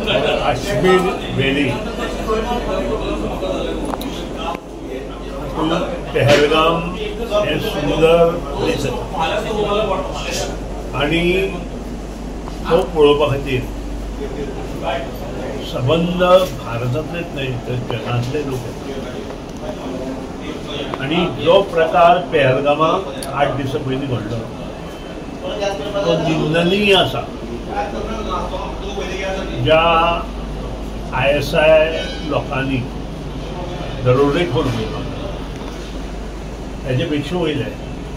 Kashmir valley Pahalgam हे सुंदर place आसा आनी तो पळोवपा खातीर सबंद भारतांतलेच न्हय तर जगांतले लोक येतात. आनी जो प्रकार पहलगामाक 8 दिसां पयलीं घडलो तो निंदनीय आसा. ज्या ISI लोकांनी दरोडेखोर म्हणटा ताजे पेक्षा वयले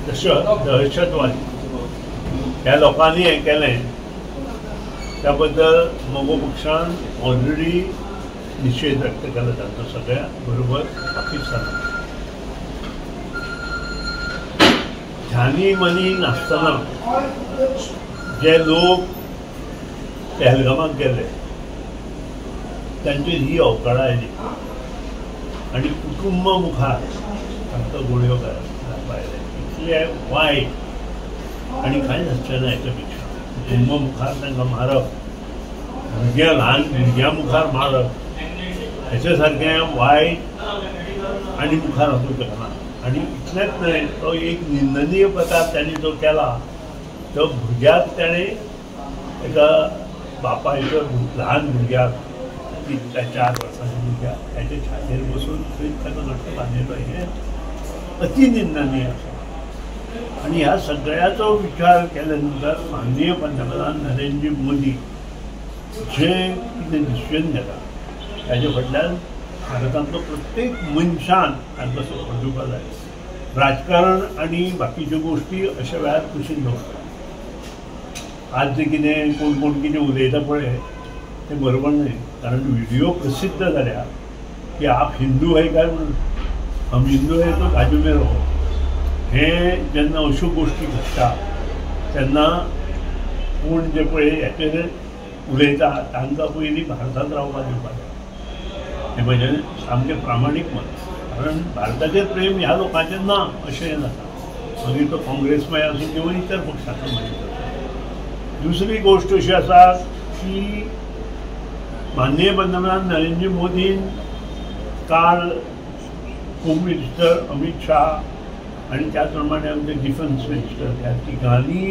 दहशतवादी ह्या लोकांनी हें केलें त्या बद्दल मगो पक्षान ऑलरेडी निशेध व्यक्त केला तांचो सगळ्या बरोबर पाकिस्तानान. ध्यानी मनी नासतना जे लोक पहलगामाक गेले तांचेर ही अवकळा आयली आनी कुटुंब मुखार तांकां गोळयो घालपा आयले. इतलें वायट आनी कांय आसचें ना हेच्या पेक्षा. कुटुंब मुखार तांकां मारप, भुरग्यां ल्हान भुरग्यां मुखार मारप हेच्या सारकें वायट आनी मुखार वचूंक शकना. आनी इतलेंच न्हय, तो एक निंदनीय प्रकार तांणी जो केला तो भुरग्याक ताणें एका बापायचो ल्हान भुरग्याक 3 ते 4 वर्सांच्या भुरग्याक ताच्या छातयेर बसून थंय ताका घट्ट बांदिल्लो हें अति निंदनीय आसा. आनी ह्या सगळ्याचो विचार केल्या नंतर माननीय पंतप्रधान नरेंद्र मोदी जे कितें डिसिजन घेता ताजे फाटल्यान भारतांतलो प्रत्येक मनशान तांकां सपोर्ट दिवपाक जाय. राजकारण आनी बाकीच्यो गोश्टी अशा वेळार कुशीन दवरतात. आज जे कितें कोण कोण कितें उलयता पळय तें बरोबर न्हय, कारण व्हिडिओ प्रसिद्ध जाल्या की आप हिंदू है काय म्हणून, हम हिंदू है तो बाजू में रहो. हें जेन्ना अश्यो गोश्टी घडटा तेन्ना कोण जे पळय हेचेर उलयता तांकां पयलीं भारतांत रावपाक दिवपाक जाय. हें म्हजें सामकें प्रामाणीक मत, कारण भारताचेर प्रेम ह्या लोकांचें ना अशें नाका. मागीर तो काँग्रेसमय आसूं किंवा इतर पक्षाचो मनीस आसूं. दुसरी गोश्ट अशी आसा की माननीय पंतप्रधान नरेंद्र मोदीन काल होम मिनिस्टर अमित शाह आनी त्याच प्रमाणे आमचे डिफेन्स मिनिस्टर ह्या तिगांनी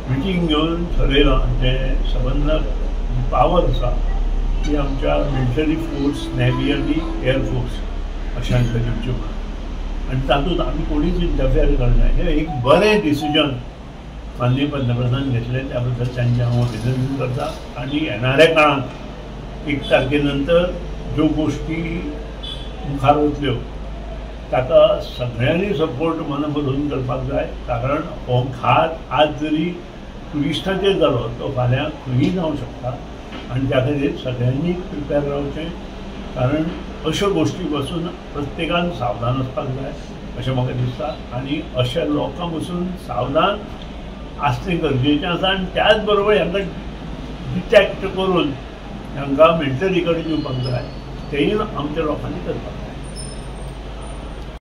मिटींग घेवन ठरयलां जें सबंद जी पावर आसा ती आमच्या मिलिटरी फोर्स, नेव्ही आनी एअरफोर्स अशें हांकां दिवची म्हणून. आनी तातूंत आमी कोणीच इंटरफेअर करना. हें एक बरें डिसिजन माननीय पंतप्रधान घेतलें, त्या बद्दल तांचें हांव अभिनंदन करता. आनी येणाऱ्या काळांत 1 तारखे नंतर ज्यो गोश्टी मुखार वतल्यो ताका सगळ्यांनी सपोर्ट मन भरून करपाक जाय, कारण हो घात आज जरी ट्युरिस्टांचेर जालो तो फाल्यां खंयूय जावंक शकता आनी त्या खातीर सगळ्यांनी प्रिपेर रावचें, कारण अश्यो गोश्टी पासून प्रत्येकान सावधान आसपाक जाय अशें म्हाका दिसता. आनी अशा लोकां पसून सावधान आसचें गरजेचें आसा. आनी त्याच बरोबर हांकां डिटॅक्ट करून हांकां मिलिटरी कडेन दिवपाक जाय, तेंय आमच्या लोकांनी करपाक जाय.